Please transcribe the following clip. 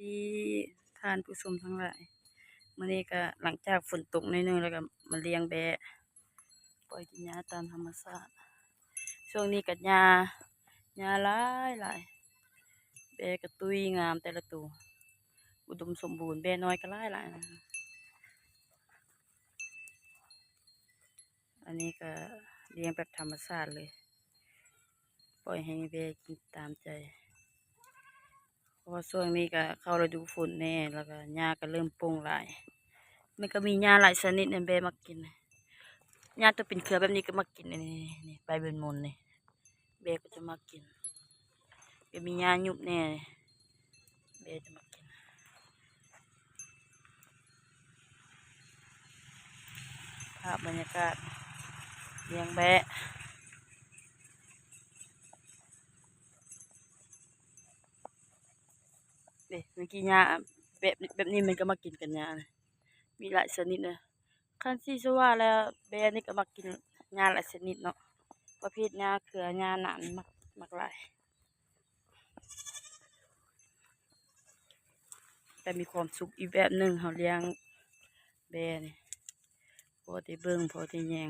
ດີທ່ານຜູ້ຊົມທັງຫຼາຍ, ມື້ນີ້ກໍຫຼັງຈາກຝົນຕົກໜ້ອຍໜຶ່ງ ແລ້ວກໍມາລ້ຽງແບ້ ປ່ອຍກິນຫຍ້າຕາມທຳມະຊາດ. ຊ່ວງນີ້ກໍຫຍ້າ ຫຍ້າຫຼາຍໆ ແບ້ກໍຕຸ້ຍງາມແຕ່ລະໂຕ ອຸດົມສົມບູນ, ແບ້ນ້ອຍກໍຫຼາຍໆນະ. ອັນນີ້ກໍລ້ຽງແບບທຳມະຊາດເລີຍ, ປ່ອຍໃຫ້ແບ້ກິນຕາມໃຈ ເພາະວ່າຊ່ວງນີ້ກໍເຂົ້າລະດູຝົນແດ່ ແລ້ວກໍຫຍ້າກໍເລີ່ມປົ່ງຫຼາຍ. ມັນກໍມີຫຍ້າຫຼາຍຊະນິດໃຫ້ແບ້ມັກກິນ, ຫຍ້າຕົວເປັນເຄືອແບບນີ້ກໍມັກກິນ. ນີ້ ນີ້ ນີ້ ໃບເບຍມອນນີ້ ແບ້ກໍຈະມັກກິນ, ກໍມີຫຍ້າຫຍຸບແດ່ ແບ້ຈະມັກກິນ. ພາບບັນຍາກາດລ້ຽງແບ້ ເດ້ ເມື່ອກີ້ຫຍ້າແບບ ແບບນີ້ມັນກໍມັກກິນກັນຫຍ້ານະ, ມີຫຼາຍຊະນິດນະ. ຄັນຊິສະວ່າແລ້ວ ແບ້ນີ້ກໍມັກກິນຫຍ້າຫຼາຍຊະນິດເນາະ, ປະເພດຫຍ້າເຄືອ ຫຍ້າໜານມັກ ມັກຫຼາຍ. ແຕ່ມີຄວາມສຸກອີກແບບໜຶ່ງ ເຮົາລ້ຽງແບ້ນີ້ ພໍໄດ້ເບິ່ງ ພໍໄດ້ແຍງ.